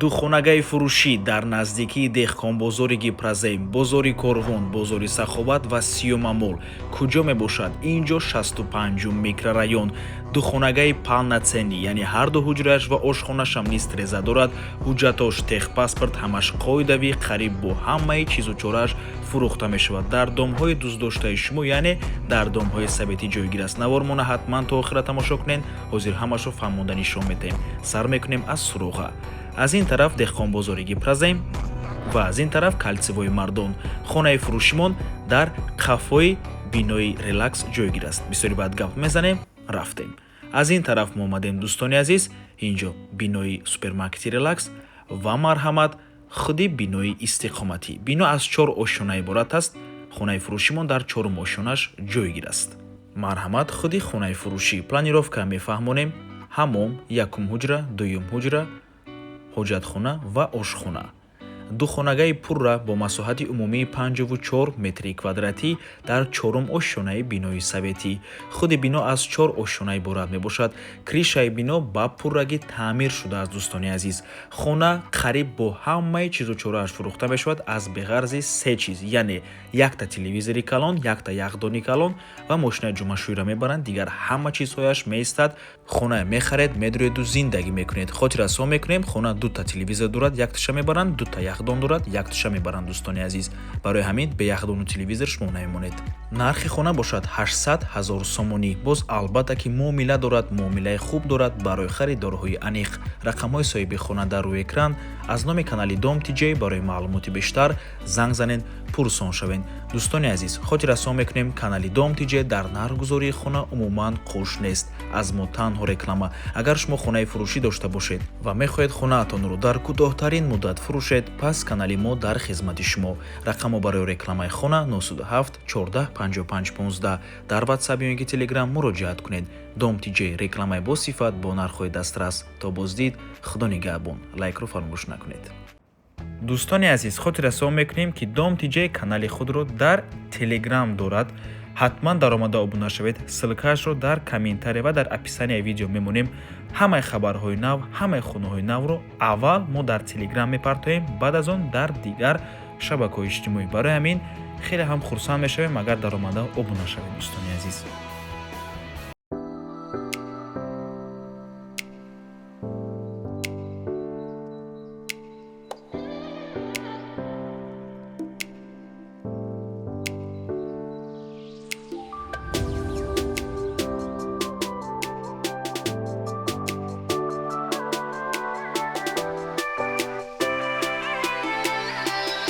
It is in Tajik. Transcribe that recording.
Духонагаи фурӯшӣ дар наздикии деҳқонбозори Гипрозем, бозори Корвон, бозори Саховат ва Сиёмамол. Куҷо мебошад? Ин ҷо 65-ум микрорайон. Духонагаи полноценный, яъне ҳарду ҳуҷрааш ва ошхонашам низ треза дорад. Ҳуҷҷатош, техпаспорт ҳамаш қоидавӣ, қариб бо ҳамаи чизу чорааш фурӯхта мешавад. Дар домҳои дӯстдоштаи шумо, яъне дар домҳои советӣ ҷойгир аст. Навормона ҳатман то охира тамошо кунед. Ҳозир ҳамашро фаҳмонда нишон медиҳем. Сар мекунем аз суроға. Аз ин тараф деҳқонбозори Гипрозем ва аз ин тараф кольцевой Мардон. Хонаи фурӯшимон дар қафои бинои Релакс ҷойгир аст. Бисёри баъд гап мезанем, рафтем. Аз ин тараф мо омадем, дӯстони азиз. Инҷо бинои супермаркети Релакс ва, марҳамат, худи бинои истиқоматӣ. Бино аз чор ошёна иборат аст. Хонаи фурӯшимон дар чорум ошёнаш ҷойгир аст. Марҳамат, худи хонаи фурӯшӣ. Планировка мефаҳмонем: ҳамом, якум ҳуҷра, дуюм ҳуҷра, ҳоҷатхона ва ошхона. Духонагаи пурра бо масоҳати умумии 54 метри квадратӣ дар чорум ошёнаи бинои советӣ. Худи бино аз чор ошёна иборат мебошад. Крышаи бино ба пуррагӣ таъмир шудааст. Дӯстони азиз, хона қариб бо ҳамаи чизу чорааш фурӯхта мешавад, аз беғарзи се чиз, яъне якта телевизори калон, якта яхдони калон ва мошинаи ҷомашӯиро мебаранд. Дигар ҳама чизҳояш меистад. Хона мехаред, медуреду зиндагӣ мекунед. Хотиррасон мекунем, хона дута телевизор дорад, якташа мебаранд, дута яхдон дорад, якташа мебаранд. Дӯстони азиз, барои ҳамин бе яхдону телевизор шумо намемонед. Нархи хона бошад 800 ҳазор сомонӣ. Боз, албатта ки, муомила дорад, муомилаи хуб дорад барои харидорҳои аниқ. Рақамҳои соҳиби хона дар рӯи экран. Аз номи канали Дом Тиҷей барои маълумоти бештар занг занед, пурсон шавед. Дӯстони азиз, хотиррасон мекунем, канали Дом Тиҷей дар нархгузории хона умуман қуш нест. Аз мо танҳо реклама. Агар шумо хонаи фурӯшӣ дошта бошед ва мехоҳед хонаатонро дар кӯтоҳтарин муддат фурӯшед, пас канали мо дар хизмати шумо. Рақамҳо барои рекламаи хона 97 14 55 15. Дар Ватсап ё ин ки Телеграм муроҷиат кунед. Дом Тиҷей: рекламаи босифат бо нархҳои дастрас. То боздид, Худо нигаҳбон. Лайкро фаромӯш накунед. Дӯстони азиз, хотиррасон мекунем, ки Дом Тиҷей канали худро дар Телеграм дорад. Ҳатман даромада обуна шавед. Ссылкаашро дар комментария ва дар описанияи видео мемонем. Ҳамаи хабарҳои нав, ҳамаи хонаҳои навро аввал мо дар Телеграм мепартоем, баъд аз он дар дигар шабакаҳои иҷтимоӣ. Барои ҳамин хеле ҳам хурсанд мешавем, агар даромада обуна шавед, дӯстони азиз.